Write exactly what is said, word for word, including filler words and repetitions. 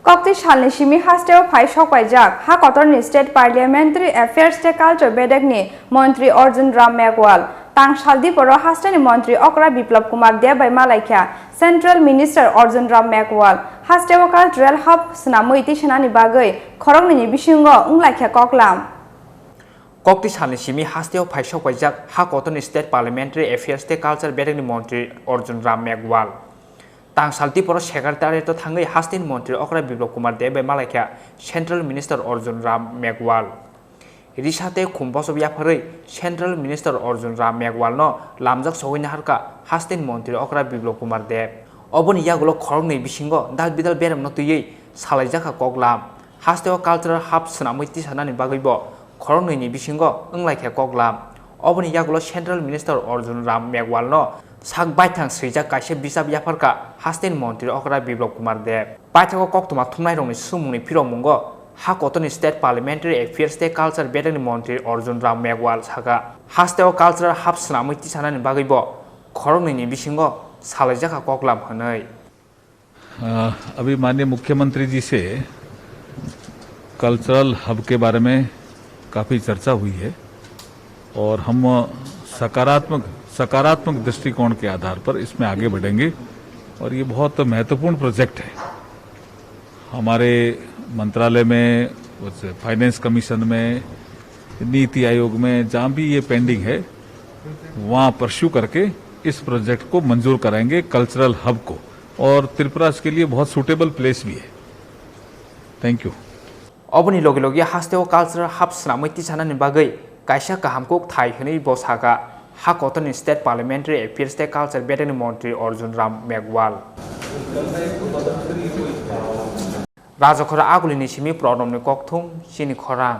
Kokti salni simi hasteo phai sokpaijak ha kotorni State Parliamentary Affairs tei Culture bedekni Montri Arjun Ram Meghwal. Tang sal diporo hasteni Montri okra Biplab Kumar Deb bai malaikha Central Minister Arjun Ram Meghwal. Hasteo Cultural Hub swnamwi tisanani bagwi khoroknwini bisingo wnglaikha koklam. Kokti salni simi hasteo phai sokpaijak ha kotorni State Parliamentary Affairs tei Culture bedekni Montri Arjun Ram Meghwal. Tang sal diporo Secretariat-o thangwi hasteni Montri okra Biplab Kumar Deb bai malaikha Central Minister Arjun Ram Meghwal. Risa tei khum bosob yapharwi Central Minister Arjun Ram Meghwal-no lamjak sogwi naharkha hasteni Montri okra Biplab Kumar Deb. Oboni yagulo khoroknwi bisingo dal bidal beremno twiwi salaijakha koklam. Hasteo Cultural Hub swnamwi tisanani bagwibo khoroknwini bisingo wnglaikha koklam. Oboni yagulo Central Minister Arjun Ram Meghwal-no sak baithang swijak kaisa bijap yapharkha hasteni Montri okra Biplab Kumar Deb. Paithago koktwma thumnairokni sumungni phirokmungo ha kotorni State Parliamentary Affairs tei Culture bedekni Montri Arjun Ram Meghwal sakha, hasteo Cultural Hub swnamwi tisanani bagwibo khoroknwini bisingo salaijakha koklam hwnwi. अ, अभी माननीय मुख्यमंत्री जी से cultural hub के बारे में काफ़ी चर्चा हुई है और हम सकारात्मक, सकारात्मक दृष्टिकोण के आधार पर इसमें आगे बढ़ेंगे और ये बहुत महत्वपूर्ण प्रोजेक्ट है। हमारे मंत्रालय में, उस फाइनेंस कमीशन में, नीति आयोग में, जहाँ भी ये पेंडिंग है, वहाँ परस्यू करके इस प्रोजेक्ट को मंजूर कराएंगे, कल्चरल हब को। और त्रिपुरा इसके लिए बहुत सूटेबल प्लेस भी है। Thank you. Oboni logi logi hasteo Cultural Hub swnamwi tisanani bagwi kaisa kaham kuk thai hwnwi bo sakha ha kotorni State Parliamentary Affairs tei Culture bedekni Montri Arjun Ram Meghwal. Rajakhor Agulini simi Pranobni kokthum chini khorang.